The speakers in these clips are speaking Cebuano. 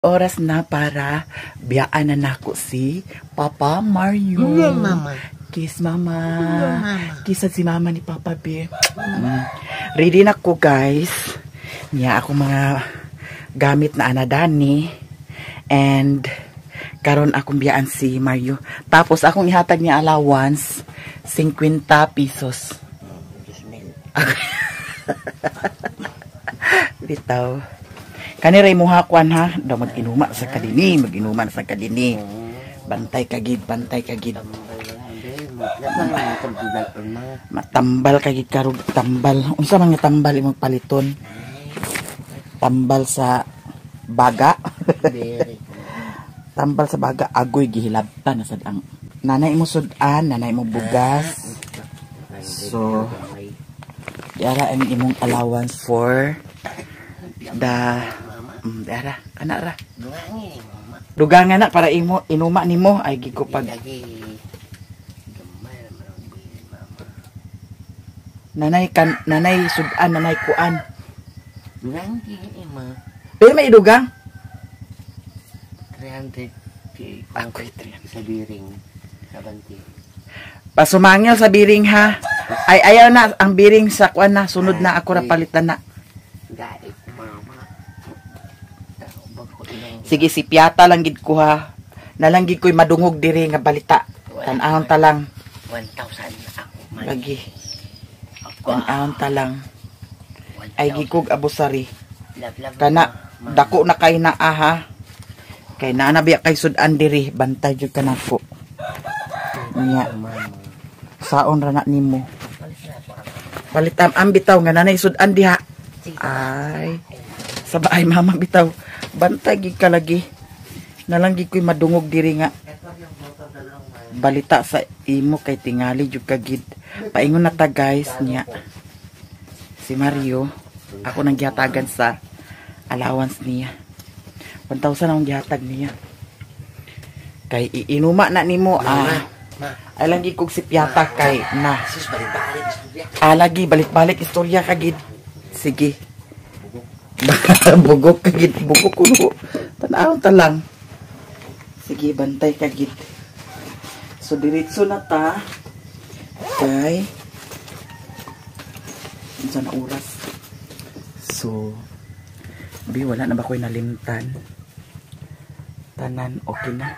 Oras na para biyaan na nako si Papa Mario. Mama. Kiss Mama. Mama. Kiss si Mama ni Papa B. Ready na ko, guys. Niya ako mga gamit na anadani. And karon akong biyaan si Mario. Tapos akong ihatag niya allowance 50 pesos. Bitaw. Kani ray muha kwan ha, daw mag-inuma sa kadini, mag-inuma sa kadini. Bantay kagid, bantay kagid. Matambal kagid karog tambal. Unsa man nga tambal imong paliton? Tambal sa baga. Tambal sa baga agoy gihilabtan na sad ang nanay mo sud-an, nanay mo bugas. So, diara ang imong allowance for the diara kana ra. Dugangan na para imo inuma nimo ay gikupag. Nanay kan nanay sud-an, nanay kuan. Pero may idugang? 300 Ako'y 300. Sa biring. Sa banti. Pasumangil sa biring ha. Ay ayaw na ang biring sa kuan na sunod na ako ra palitan na. Gaik mama. Sige si Piata lang gid ko ha. Nalang gid ko'y madungog diri nga balita. Tan-awon ta lang. 1,000 ako man. Lagi. Tan-awon ta lang. Ay gikog abusari. Kana dako na kay na aha. Kay naa na biya kay sud-an diri bantay jud ka nako. Nya. Saon ra na nimo. Palitam ang bitaw nga nanay sud-an diha. Ay. Sa baay mama bitaw. Bantay gid ka lagi. Nalang gid ko'y madungog diri nga balita sa imo kay tingali jud ka gid. Paingon na ta guys niya. Si Mario ako nang gihatagan sa allowance niya. 1,000 akong gihatag niya. Kay iinuma na nimo ah. Ay lang gid kog si Piata kay na. Sus, balik-balik istorya. Ah, lagi balik-balik istorya ka gid. Sige. Bugok ka gid, bugok kuno. Tan-awon ta lang. Sige, bantay ka gid. So diretso na ta kay unsa na oras. So bi wala na ba ko'y nalimtan? Tanan okay na.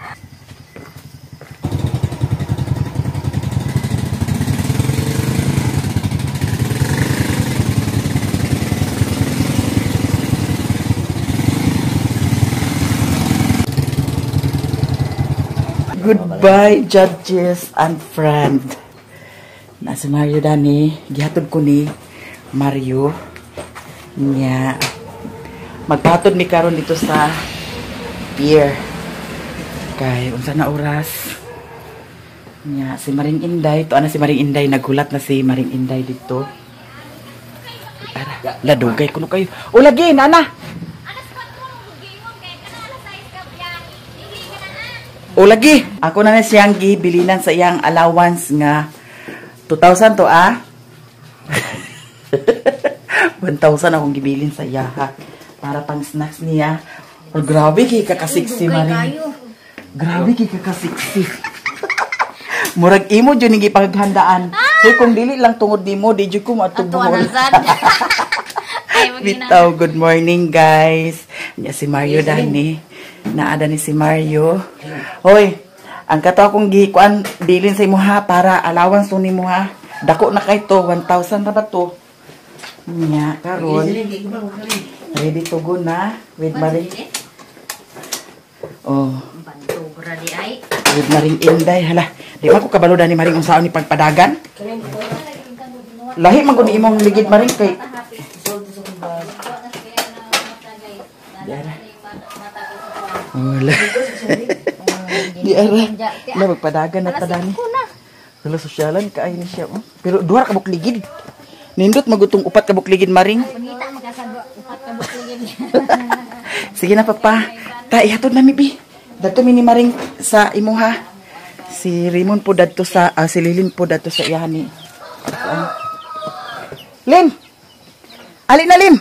Goodbye, judges and friend. Na si Mario dani, gihatod ko ni Mario. Nya. Magpatod mi karon dito sa pier. Kay unsa na oras? Nya si Maring Inday, to ana si Maring Inday, nagulat na si Maring Inday dito. Ara, ladugay kuno kayo. O lagi nana. O lagi, ako na na siyang gibilinan sa iyang allowance nga 2,000 to ah. 1,000 akong gibilin sa iya ha. Para pang snacks niya. Oh, grabe kay kakasiksi Maring. Grabe kay kakasiksi. Murag imo jud ni gipaghandaan. Kay kung dili lang tungod nimo, di jud ko moadto Bohol. Bitaw, good morning guys. Nya si Mario dani. Naada ni si Mario. Hoy, ang kato akong gikuan bilin sa imo ha para allowance to nimo ha. Dako na kay to, 1,000 ra ba to? Nya karon. Ready to go na with Maring. Oh. With Maring Inday hala. Di man ko kabalo dani Maring unsaon ni pagpadagan. Lahi man gud ni imong ligid Maring kay. Diara. Wala. Diara. La magpadagan na ta dani. Wala sosyalan kaay ni siya. Oh. Pero duha ka bukligid. Nindot magutong upat ka bukligid Maring. Sige na papa. Ta ihatod na mi bi. Dadto mi ni Maring sa imuha. Si Raymond po dadto sa si Lilin po dadto sa iya ni. Lin. Ali na Lin.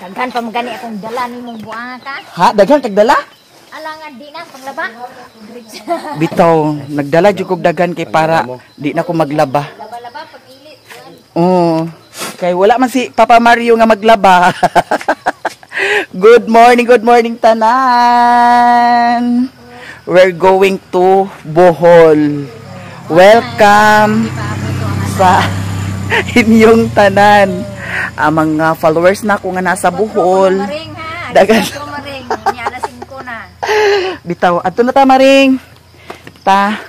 Daghan pa magani akong dala nimong buanga ka. Ha, daghan kag dala? Alangan di na panglaba. Bitaw, nagdala jud kog daghan kay para di na ko maglaba. Laba-laba pag ilit. Oo. Kay wala man si Papa Mario nga maglaba. Good morning tanan. We're going to Bohol. Welcome sa inyong tanan. Ang mga followers na ko nga nasa Bohol. Maring ha. Daghan. Dagan. Maring. Nya alas 5 na. Bitaw, adto na ta, Maring. Ta.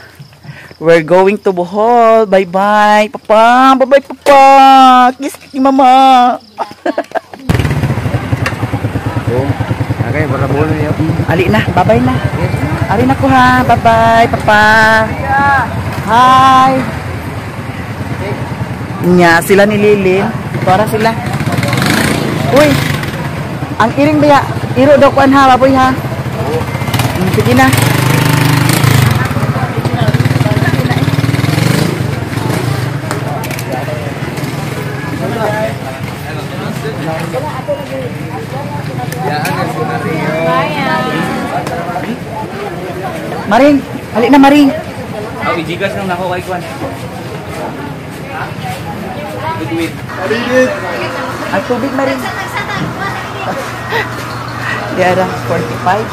We're going to Bohol. Bye-bye, Papa. Bye-bye, Papa. Kiss ni Mama. Okay, para buhol niyo. Ali na, bye-bye na. Ali na ko ha. Bye-bye, Papa. Hi. Nya, sila ni Lilin. Para sila. Uy. Ang iring baya. Iro daw kuan ha, baboy ha. Sige na. Maring, ali na, Maring. Ako, ijigas lang nako kay Kwan. Goodwill. Ang tubig, Maring. Yara, 45.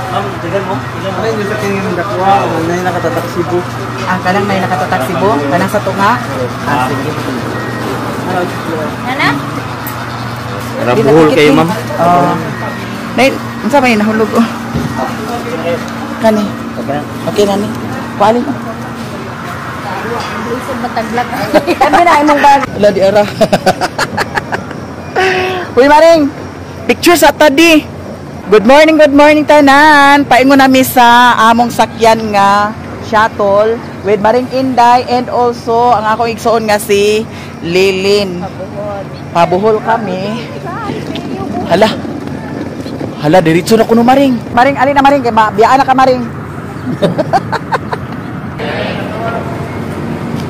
Ma'am, dagan mo? Ilan mo? Ano yung sa tingin ng dakwa? Ano yung nakatatak Cebu? Ang kanang may nakatatak Cebu, kanang sa tunga. Ah, sige. Nana? Para Bohol kayo, ma'am. Oo. Nay, unsa may nahulog oh? Kani. Okay na ni. Kualin. Lisod mataglag. Kami na imong bag. Wala di ara. Uy, Maring. Picture sa tadi. Good morning tanan. Paingon nami sa among sakyan nga shuttle with Maring Inday and also ang akong igsoon nga si Lilin. Pabuhol kami. Hala. Hala, diretso na kuno, Maring. Maring, ali na, Maring kay biyaan na ka, Maring.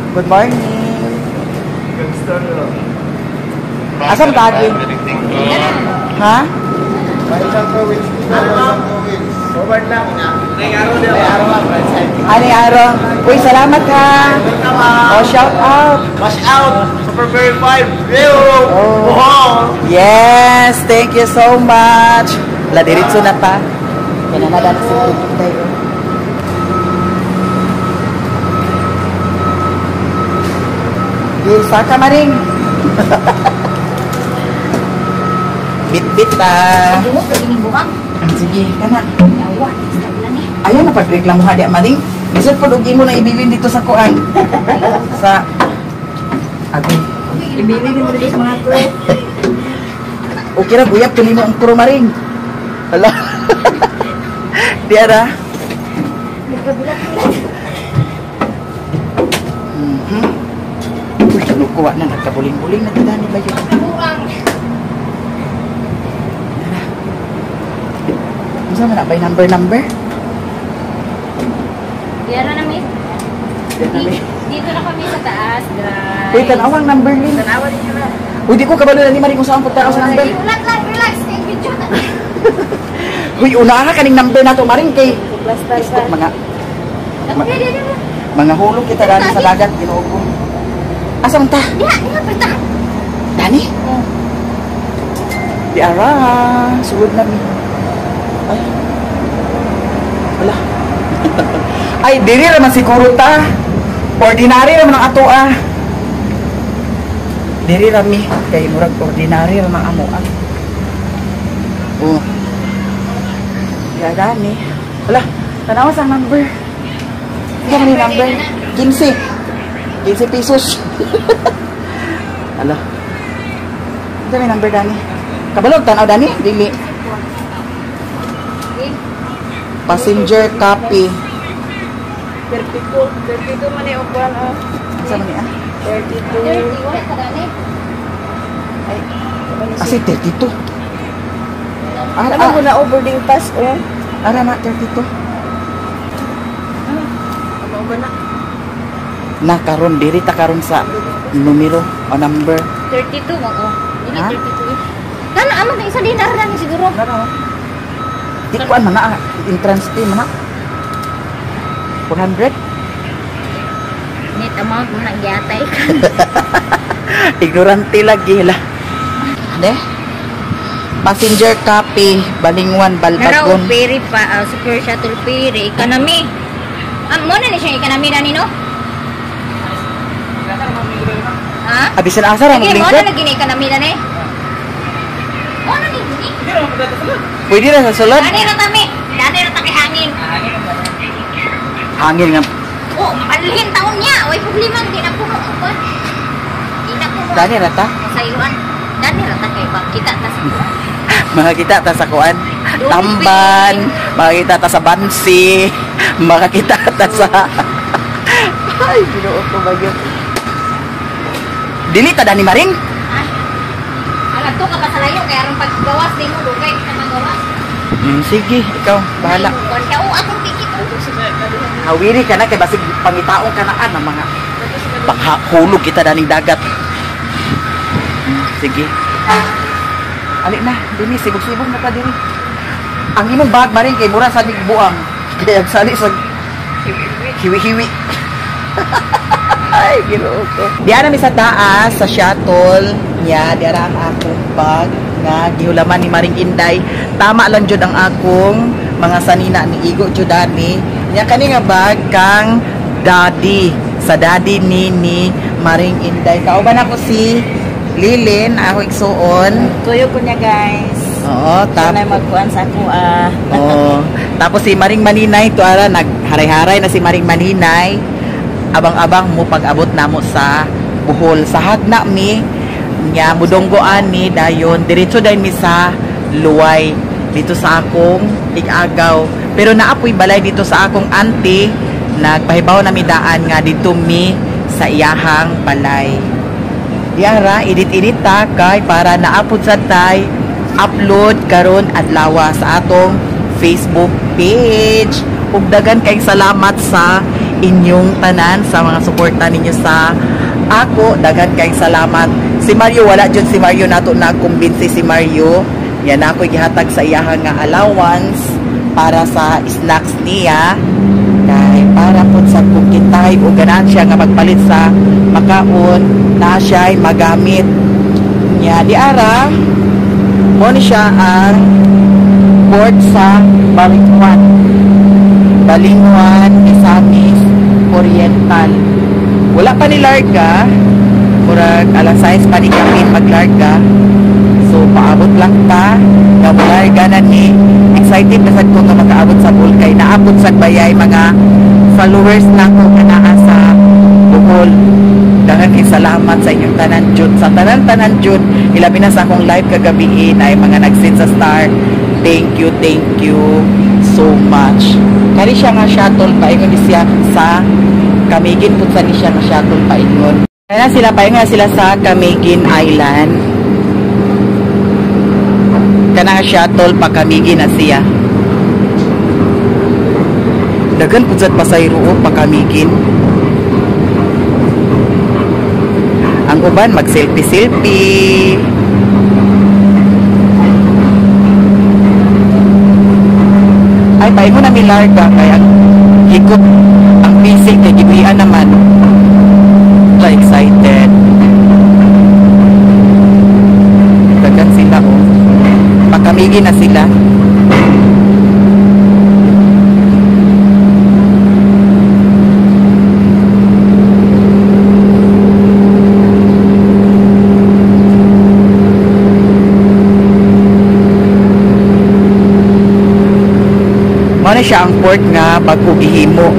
Good morning. Asa man tagi? Ha? Ani araw. Uy, salamat ha. Oh, shout out. Wash out! Super Very 5! Yo! Oh. Yes, thank you so much. La diretso na ta. Kaya na dali sa tubig tayo. Di saka, Maring. Bit-bit ta. Buhok lagi ning buhang. Sige, kana. Yawa, istabla ni. Ayaw na pagreklamo ha di, Maring. Lisod pod og imo na ibilin dito sa kuan. Sa Agoy. Ibilin mo dito sa mga crew. Okay ra guyab tuli mo ang kuro, Maring. Hala. Di ara. Uy, kinukuha na nagkabuling-buling na dani ba yun? Buang. Unsa man na by number number? Yara na mi. Dito na kami sa taas, guys. Uy, tanawang number lin. Tanawa din siya. Uy, di ko kabalo na ni Maring kung saan pagtanaw sa number. Relax lang, relax. Kay video na. Uy, una ka kaning number nato, Maring, kay Basta mga Okay, di, di, di. mga hulog kita dani sa dagat, Ginoo ko. Asa man ta? Diha, diha, pita. Dani? Di ara, sulod na mi. Ay. Wala. Ay, diri ra man siguro ta. Ordinary ra man ang ato ah. Diri ra mi kay murag ordinary ra man amo ah. Oh. Ya dani. Wala, tanawa sa number. Ano man yung number? 15. 15 pesos. Ala. Ito may number dani. Kabalog tanaw dani? Dili. Passenger copy. 32, 32 man yung upuan ah. Sa man niya? 32. 30, wala ka dani. Asi 32. Ara, Ano mo na oh, boarding pass oh? Ara na 32. Ano ba na? Na karon diri ta karon sa numero o number 32 mo ko. Dili 32 eh. Kana ama na isa dinar lang siguro. Di kuan man na entrance fee man na. 400? Net amount mo nang giatay ka. Ignorante lagi la. Ne? Passenger copy, Balingwan, Balbagon. Naraw ferry pa, super shuttle ferry, economy. Mo na ni siya economy na nino? Ha? Abisan asa ra Sige, mo maglingkod? na lagi ni economy na ni. Mo na ni. Pwede ra sa sulod. Dani ra tami. Dani ra ta kay hangin. Hangin nga. Oh, makalhin taon niya. Way problema di na puno ang kwan. Di na puno. Dani ra ta. Sa iluan. Dani ra ta kay kita ta sa kuan. Makakita ta sa kuan. Tamban, makakita ta sa Bansi, makakita ta sa ay, Ginoo ko ba yun? Dili ta dani maring. Alam to ka pa sa layo kay aron paggawas nimo dugay ka magawas. Sige, ikaw bahala. Kuan ka atong ticket. Hawiri ka na kay basig pangitaon ka na ang mga panghulog kita daning dagat. Sige. Ali na, dini sibog-sibog na ta diri. Ang imong bag maring kay mura sa buang. Kay agsali sa hiwi-hiwi. Ay, Ginoo ko. Diyan na mi sa taas sa shuttle niya, diara ang akong bag nga gihulaman ni Maring Inday. Tama lang jud ang akong mga sanina ni Igo jud ani. Nya kani nga bag kang daddy, sa daddy ni Maring Inday. Kauban ako si Lilin, ako igsuon. Tuyo ko niya guys. Oo, Tanay tapos magkuan sa ako ah. oo. Tapos si Maring Maninay to ara nagharay-haray na si Maring Maninay. Abang-abang mo pag-abot namo sa Bohol. Sa hagna mi nya mudonggo ani dayon diretso dayon mi sa Luway dito sa akong igagaw. Pero naapoy balay dito sa akong auntie, nagpahibaw na mi daan nga dito mi sa iyahang balay. Diara edit-edit ta kay para naapod sa tay upload karon adlaw sa atong Facebook page. Ug dagan kay salamat sa inyong tanan sa mga suporta ninyo sa ako. Daghan kay salamat. Si Mario wala jud, si Mario nato nagkumbinsi si Mario. Yan ako gihatag sa iyaha nga allowance para sa snacks niya. Kay para pud sa kukitay o ganahan siya nga magpalit sa makaon na siya'y magamit. Nya di ara mo ni siya ang port sa Balingwan. Balingwan, Misamis Oriental. Wala pa ni larga. Murag alas 6 pa ni kami maglarga. So paabot lang ta. Nga molarga na ni. Excited na sad ko nga makaabot sa Bohol kay naabot sad bayay mga followers nako nga naa sa Bohol. Daghan kay salamat sa inyong tanan jud, sa tanan-tanan jud. Ilabi na sa akong live kagabi na mga nag-send sa star. Thank you so much. Kani siya nga shuttle paingon ni siya sa Camiguin, pud sa ni siya nga shuttle paingon. Kaya sila paingon sila sa Camiguin Island. Kana nga shuttle pa Camiguin na siya. Daghan pud sad pasayro pa Camiguin. Ang uban mag-selfie-selfie. Ay, paingon na mi larga kay ang hikot ang PC kay gibuhian naman. La excited. Daghan sila oh. Pakamigi na sila. Mao na siya ang port nga bag-o gihimo.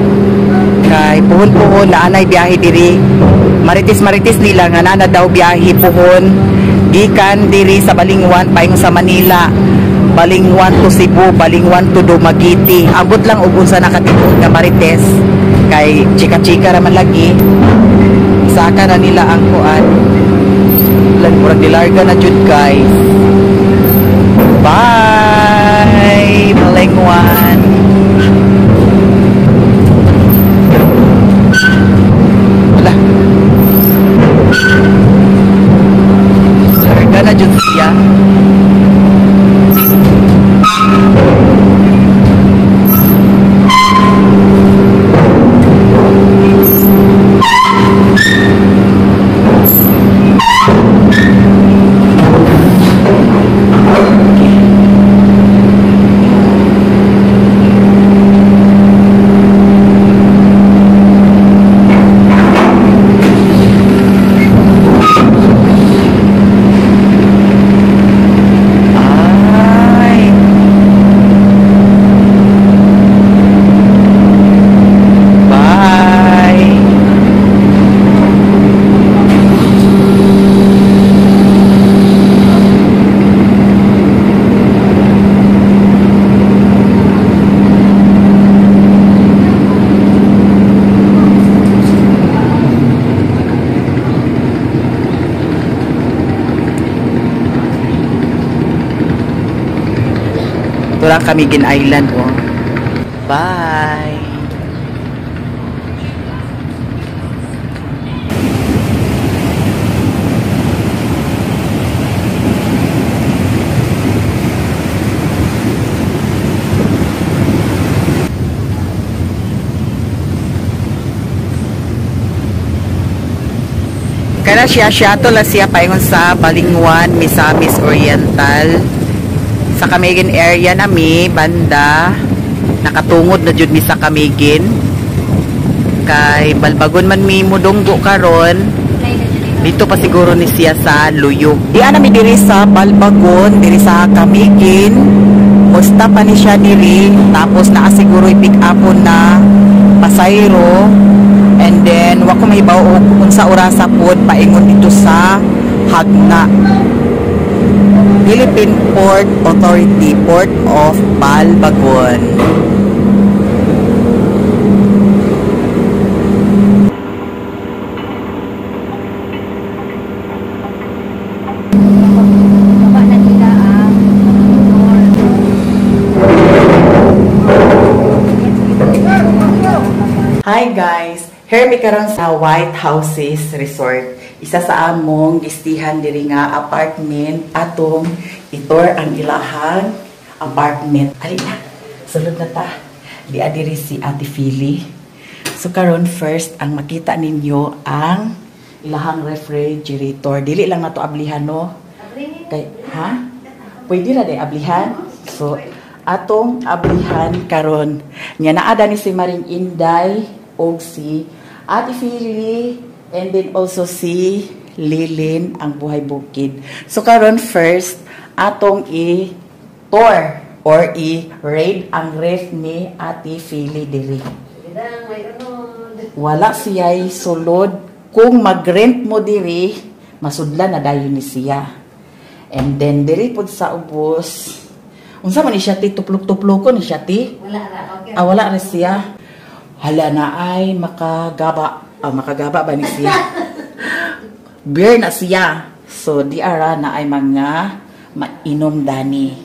Kay puhon-puhon na anay biyahe diri. Marites-marites nila nga nana daw biyahe puhon gikan diri sa Balingwan paingon sa Manila. Balingwan to Cebu, Balingwan to Dumaguete. Abot lang og unsa nakatibuod nga marites kay chika-chika ra man lagi. Saka na nila ang kuan. Lan murag nilarga na jud guys. Bye, Balingwan. Ito lang Camiguin Island, oh. Bye! Kana siya, shuttle na siya paingon sa Balingwan, Misamis Oriental. Sa Camiguin area na mi, banda. Nakatungod na jud mi sa Camiguin. Kay Balbagon man mi mudunggo karon. Dito pa siguro ni siya sa Luyo. Diyan na mi diri sa Balbagon, diri sa Camiguin. Musta pa ni siya diri, tapos naa siguro i-pick upon na pasayro. And then, wa ko mahibaw og unsa orasa pod paingon dito sa Jagna. Philippine Port Authority, Port of Balbagon. Baba na nila ang door. Hi guys! Here mi karon sa White Houses Resort. Isa sa among gistihan diri nga apartment atong itor ang ilahang apartment. Ali na, sulod na ta. Di diri si Ate Fili. So karon first ang makita ninyo ang ilahang refrigerator. Dili lang nato ablihan, no? Kay ha? Pwede ra day ablihan. So atong ablihan karon. Nya naa ni si Maring Inday og si Ate Fili and then also si Lilin ang buhay bukid. So karon first atong i-tour or i-raid ang ref ni Ate Fili diri. Wala siya'y sulod. Kung mag-rent mo diri, masudlan na dayon ni siya. And then diri pud sa ubos. Unsa man ni siya ti tuplok-tuploko ni siya ti? Wala ra. Okay. Ah, wala ra siya. Hala na ay makagaba. Ah, makagaba ba ni siya? Beer na siya. So, di ara na ay mga mainom dani.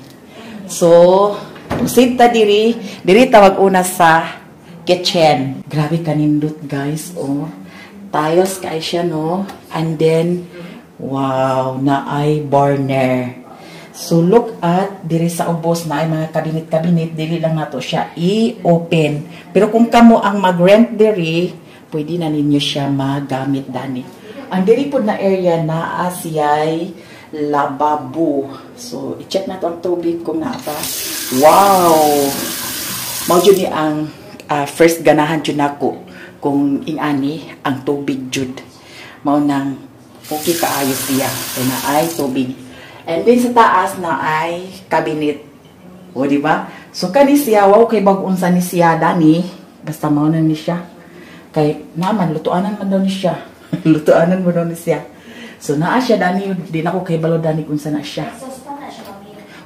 So, proceed ta diri. Diri tawag una sa kitchen. Grabe kanindot, guys. Oh, tiles kay siya, no? And then, wow, na ay burner. So, look at, diri sa ubos na ay mga kabinet-kabinet, dili lang nato siya i-open. Pero kung kamo ang mag-rent diri, pwede na ninyo siya magamit dani. Ang diri pod na area naa siya'y lababo. So, i-check na to ang tubig kung naa pa. Wow! Mao jud ni ang first ganahan jud nako kung ingani ang tubig jud. Mao nang okay kaayo siya. Kay naay tubig. And then sa taas na ay cabinet. O, di ba? So, kani siya, wow, kay bag-unsa ni siya, dani. Basta mao na ni siya. Kay, naman, lutuanan man daw ni siya. Lutuanan man daw ni siya. So, naa siya, dani. Di na ko kay balo, dani, kung saan na siya.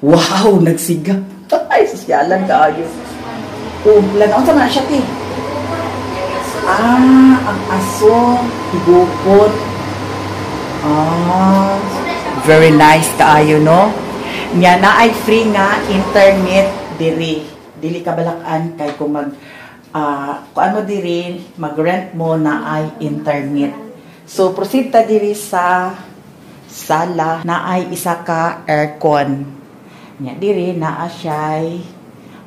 Wow, nagsiga. Ay, sosyalan kaayo. Oh, lanaon sa man na siya, ti. Ah, ang aso, higupon. Ah, very nice kaayo, no? Nya na ay free nga internet diri. Dili ka balakan kay kung mag kuan mo diri, mag-rent mo na ay internet. So proceed ta diri sa sala na ay isa ka aircon. Nya diri naa siya'y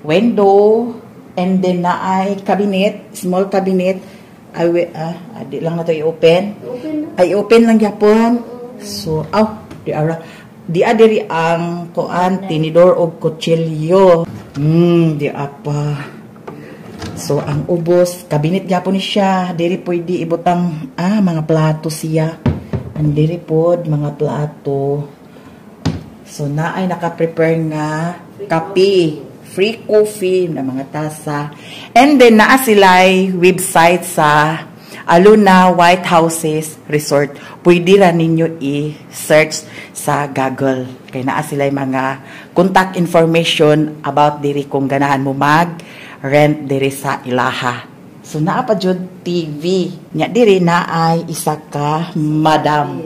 window and then na ay cabinet, small cabinet. Ay, di lang na to i-open. Ay, open lang gyapon. So, aw, di ara. Di adiri ang kuan tinidor og kutsilyo. Di apa. So, ang ubos, cabinet gyapon ni siya. Diri pwede ibutang mga plato siya. Ang diri pod mga plato. So, naay naka-prepare nga kape, free coffee na mga tasa. And then naa sila'y website sa Aluna White Houses Resort. Pwede ra ninyo i-search sa Google. Kay naa sila'y mga contact information about diri kung ganahan mo mag-rent diri sa ilaha. So naa pa jud TV. Nya diri na ay isa ka madam.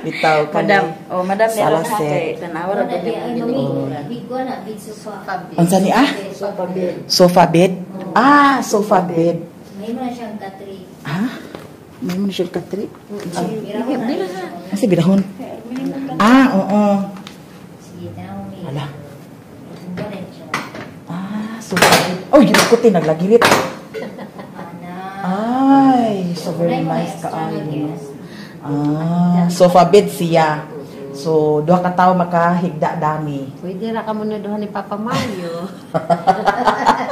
Bitaw kani. Madam, oh, madam Sala meron ha set. kay tanawa ra Wala gud di yung ay ginigura. mami, big ko na, big sofa. Unsa ni ah? Sofa bed. Sofa bed? Ah, sofa bed. May mo na siyang katri. Ha? May mo na siyang katri? Bira na. Kasi birahon. Ah, oo. Sige, tanaw mi. Ala. Wala siya. Ah, sofa bed. Oh, ginakuti, naglagirit. Ana. Ay, so very nice kaayo. Ah, sofa bed siya. So, duha ka tawo makahigda dami. Pwede ra ka muna doon ni Papa Mario.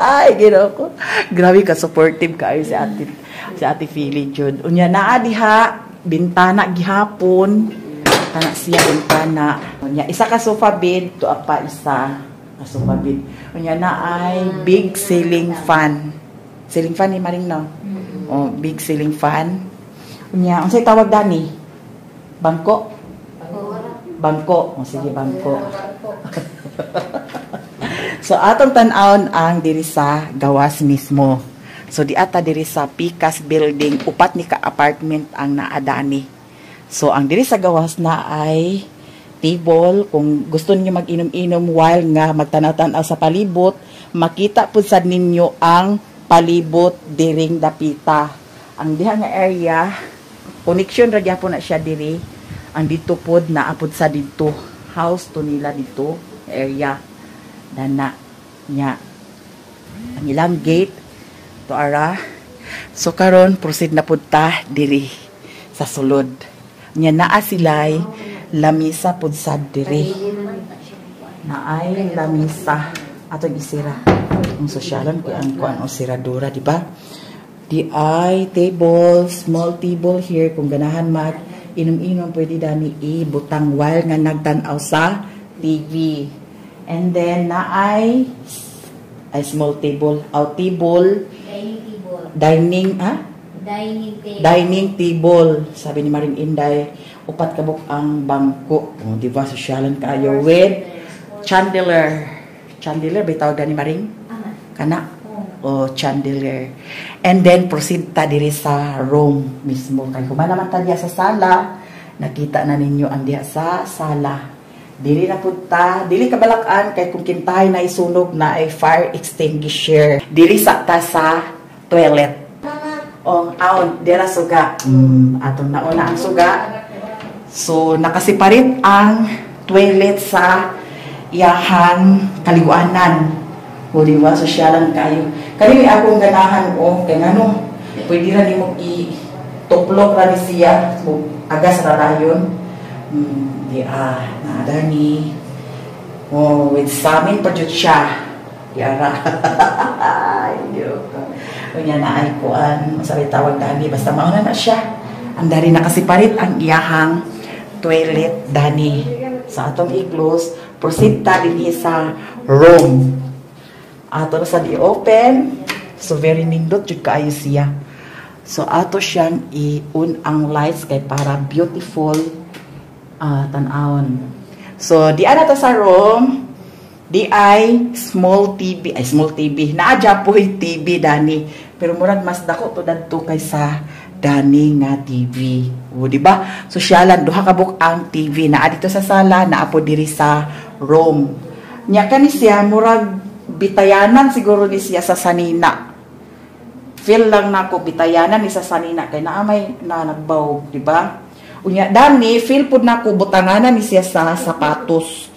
Ay, ginoo ko. Grabe ka supportive kaayo si Ate Philly jud. Unya naa diha bintana gihapon. Kana siya bintana. Unya isa ka sofa bed, tuwa pa isa ka sofa bed. Unya na ay big ceiling fan. Ceiling fan ni Maring, no? Oh, big ceiling fan. Unya, unsay tawag dani? Bangko? Bangko. O sige, bangko. So atong tan-awon ang diri sa gawas mismo. So di ata diri sa Picas Building, upat ni ka apartment ang naadani. So ang diri sa gawas na ay table kung gusto niyo mag-inom-inom while nga magtanaw-tanaw sa palibot, makita pud sad ninyo ang palibot diring dapita. Ang diha nga area, connection ra gyapon na siya diri. Ang dito pod naa pod sa didto, house to nila dito area dana nya ang ilang gate to ara. So karon proceed na pud ta diri sa sulod. Nya naa sila'y lamisa pud sad diri, naay lamisa. Atong isira ang sosyalan kay ang kuan o siradura, di ba? Di ay table, small table here kung ganahan mag inom-inom, pwede dani ibutang while nga nagtan-aw sa TV. And then naay ay small table, out table. Dining table. Dining, ah. Dining table. Dining table. Sabi ni Maring Inday, upat kabuk ang bangko. Oh, di ba sosyalan kaayo with chandelier. Chandelier ba tawag ni Maring? Ah, Kana? Oh. O chandelier. And then proceed ta diri sa room mismo kay human naman ta diha sa sala, nakita na ninyo ang diha sa sala. Dili na pud ta, dili kabalakan kay kung kintahay na isunog na ay fire extinguisher. Dili sa ta sa toilet. O, aon, dira suga. Atong nauna ang suga. So, nakasiparit ang toilet sa iyahang kaliguanan. O, di ba? Sosyalan kayo. Kani akong ganahan, o, kay ngano, pwede ra nimo i tuplok ra ni siya, o, agas ra dayon. Di ah, naadani. Oh, with samin pa jud siya. Di ara. Ay, Diyos ko. Unya na ay kuan, sabi tawag dani, basta mauna na siya. Ang dari nakasiparit ang iyahang toilet dani. Sa atong i-close, proceed ta dinhi sa room. Ato na sa di-open. So very nindot jud kaayo siya. So ato siyang i-on ang lights kay para beautiful tan-awon. So di ana ta sa room, di ay small TV, ay small TV. Naa poy TV dani. Pero murag mas dako to dadto kaysa dani nga TV. O, di ba? Sosyalan, duha ka buok ang TV. Naa dito sa sala, naa po diri sa room. Nya kani siya murag bitayanan siguro ni siya sa sanina. Feel lang nako bitayanan ni sa sanina kay naa may na nagbawog, di ba? Unya dani feel pud nako butanganan ni siya sa sapatos.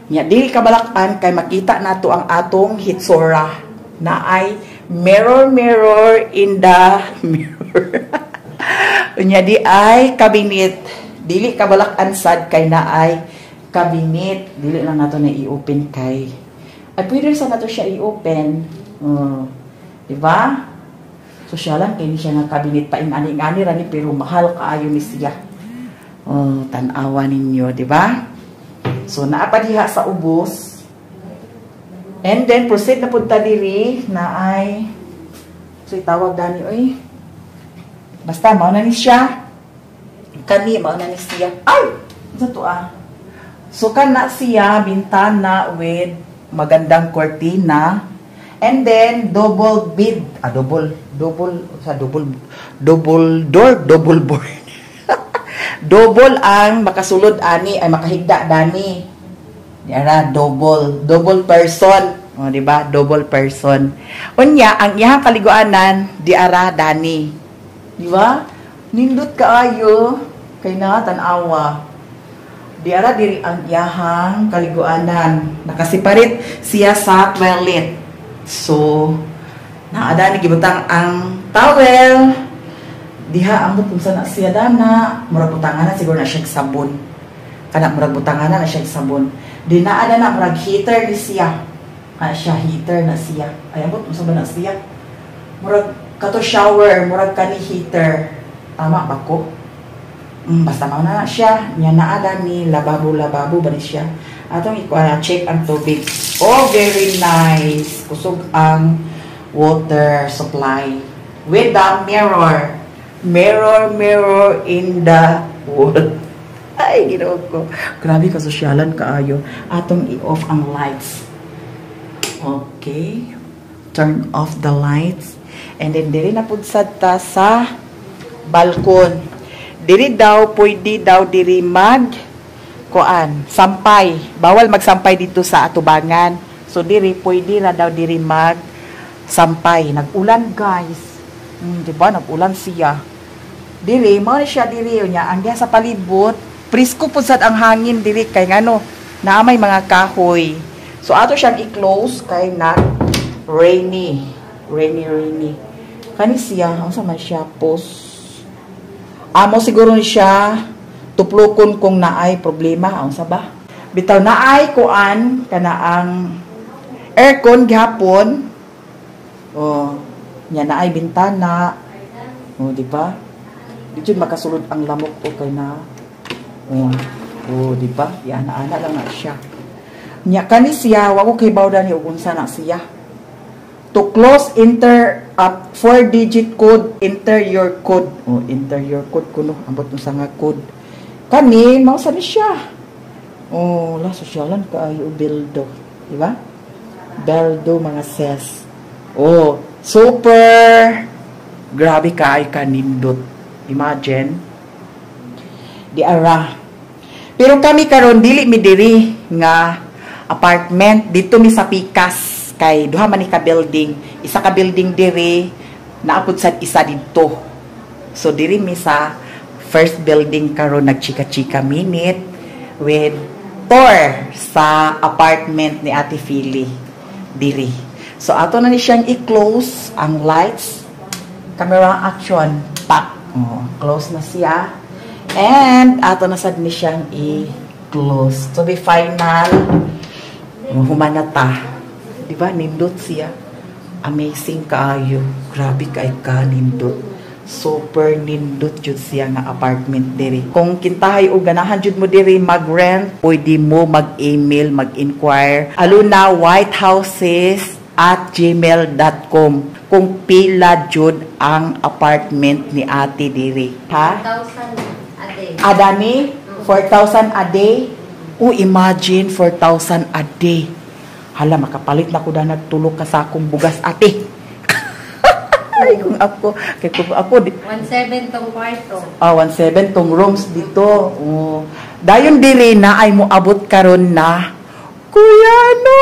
Nya dili kabalakan kay makita nato ang atong hitsura na ay mirror, mirror in the mirror. Unya di ay cabinet. Dili kabalakan sad kay naay cabinet. Dili lang nato na i-open kay ay pwede sa nato siya i-open. Oh, di ba? Sosyalan kay ni siya nga cabinet pa ingani-ingani ra ni pero mahal kaayo ni siya. Oh, tan-awa ninyo, di ba? So naa pa diha sa ubos. And then proceed na punta diri na ay so itawag dani oy. Basta mao na ni siya. Kani mao na ni siya. Ay, unsa to ah? So kana siya bintana with magandang kortina. And then double bed, ah, double double sa double double door, double board. Double ang makasulod ani ay makahigda dani. Diara double, double person. O, di ba? Double person. Unya ang iyang kaliguanan diara dani. Di ba? Nindot kaayo kay na tan-awa. Diara diri ang iyahang kaliguanan. Nakasiparit siya sa toilet. So, naa dani gibutang ang towel. Diha ambot kung saan na siya dana, murag butangan na siguro na siya sabon. Kana murag butangan na siya sabon. Di naa na murag heater ni siya. Kana siya heater na siya. Ay, ambot kung saan ba na siya. Murag kato shower, murag kani heater. Tama ba ko? Basta mao na siya. Nya naa ni lababo-lababo ba ni siya. Atong i-check ang tubig. Oh, very nice. Kusog ang water supply with the mirror. Mirror, mirror in the wall. Ay, Ginoo ko. Grabe ka sosyalan kaayo. Atong i-off ang lights. Okay. Turn off the lights. And then, diri na pud sad ta sa balkon. Diri daw, pwede daw diri mag kuan, sampay. Bawal magsampay dito sa atubangan. So, diri, pwede na daw diri mag sampay. Nag-ulan, guys. Di ba? Nag-ulan siya. Diri, mao ni siya diri nya. Ang diha sa palibot, presko pud sad ang hangin diri kay ngano, naa may mga kahoy. So ato siyang i-close kay na rainy. Rainy, rainy. Kani siya, unsa man siya post. Amo siguro ni siya tuplokon kung naay problema, unsa ba? Bitaw naay kuan kana ang aircon gihapon. Oh, nya naay bintana. Oh, di ba? Di jud makasulod ang lamok okay na. Oh, oh, di ba? Yan ana lang na siya. Nya kani siya, wa ko kahibaw dani og unsa na siya. To close, enter a 4-digit code, enter your code. Oh, enter your code kuno, ambot unsa nga code. Kani mao sa ni siya. Oh, la sosyalan kaayo bildo, di ba? Beldo mga ses. Oh, super grabe kaayo kanindot. Imagine. Di ara. Pero kami karon dili mi diri nga apartment, dito mi sa Pikas kay duha man ni ka building, isa ka building diri, naapod sad isa didto. So diri mi sa first building karon nagchika-chika minute with tour sa apartment ni Ate Fili diri. So ato na ni siyang i-close ang lights, camera action, pak. Oh, close na siya. And ato na sad ni siyang i-close. To be final, human na ta. Di ba? Nindot siya. Amazing kaayo. Grabe kay ka nindot. Super nindot jud siya nga apartment diri. Kung kintahay o ganahan jud mo diri mag-rent, pwede mo mag-email, mag-inquire. Aluna whitehouses@gmail.com kung pila jud ang apartment ni ate diri. Ha? 1,000 a day. Adani? 4,000 a day? Oh, imagine 4,000 a day. Hala, makapalit na ko da nagtulog ka sa akong bugas, ate. Ay, kung ako, kay kung ako, di, 1,700 tong kwarto. Ah, 1,700 tong rooms dito. Oh. Dayon diri na ay moabot karon na. Kuya, no!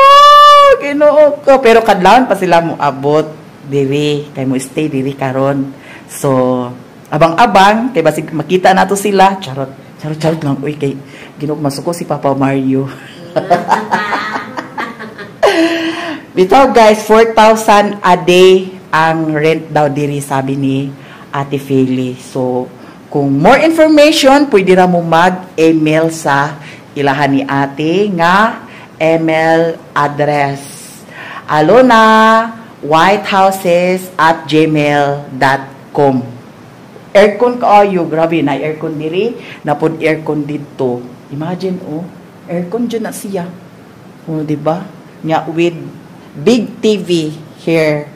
Ginoo ko. Pero kadlawon pa sila moabot diri. Kay mo stay diri karon. So, abang-abang, kay basig makita nato sila. Charot. Charot, charot lang. Uy, kay Ginoo masuko si Papa Mario. Bitaw guys, 4,000 a day ang rent daw diri sabi ni Ate Feli. So, kung more information, pwede ra mo mag-email sa ilahan ni ate nga email address. Alona whitehouses@gmail.com. Aircon kaayo, grabe na aircon diri, napod aircon dito. Imagine oh, aircon dyan na siya. Oh, di ba? Nya with big TV here.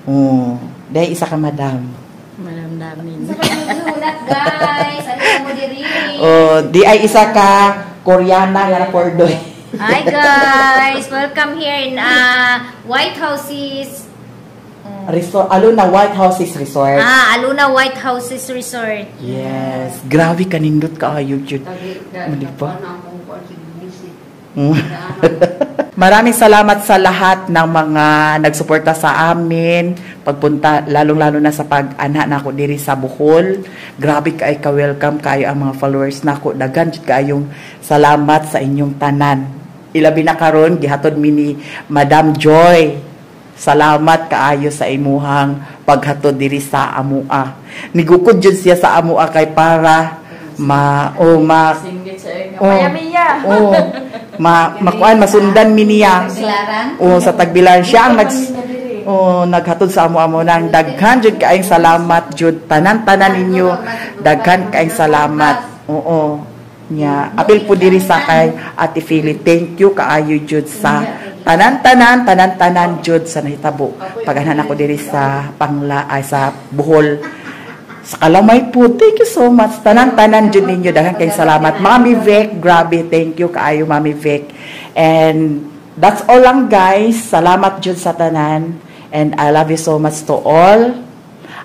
Oh, dahil isa ka madam. Madam-damin. Sa pagsulat, guys. Ano mo diri? Oh, di ay isa ka Koreana nga na pordoy. Hi guys! Welcome here in White Houses. Resort, Aluna White Houses Resort. Ah, Aluna White Houses Resort. Yes. Grabe kanindot kaayo jud. Di ba? Maraming salamat sa lahat ng mga nagsuporta sa amin pagpunta, lalong-lalo na sa pag-anha nako diri sa Bohol. Grabe kay ka-welcome kayo ang mga followers nako. Daghan jud kaayong salamat sa inyong tanan. Ilabi na karon gihatod mi ni Madam Joy. Salamat kaayo sa imuhang paghatod diri sa amua. Nigukod jud siya sa amua kay para ma o ma Singgit sa inyo. Oh. Maya-maya. Oh, ma makuan, masundan mi niya. Tagbilaran? Oh, sa Tagbilaran siya ang oh, naghatod sa amo nang daghan jud kaayong salamat jud tanan-tanan ninyo. Daghan kaayong salamat. Oo. Nya, apil po diri sa kay Ate Philly. Thank you kaayo jud sa tanan-tanan, tanan-tanan jud sa nahitabo. Pag-anha nako diri sa Pangla ay sa Bohol. Sa Kalamay po, thank you so much. Tanan-tanan jud ninyo, daghan kayong salamat. Mami Vic, grabe, thank you kaayo, Mami Vic. And that's all lang, guys. Salamat jud sa tanan. And I love you so much to all.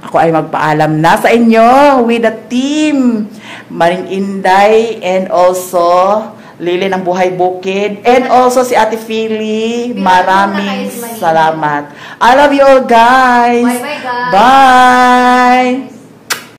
Ako ay magpaalam na sa inyo with the team. Maring Inday and also Lili ng Buhay Bukid and also si Ate Philly. Maraming salamat. I love you all, guys. Bye-bye, guys. Bye.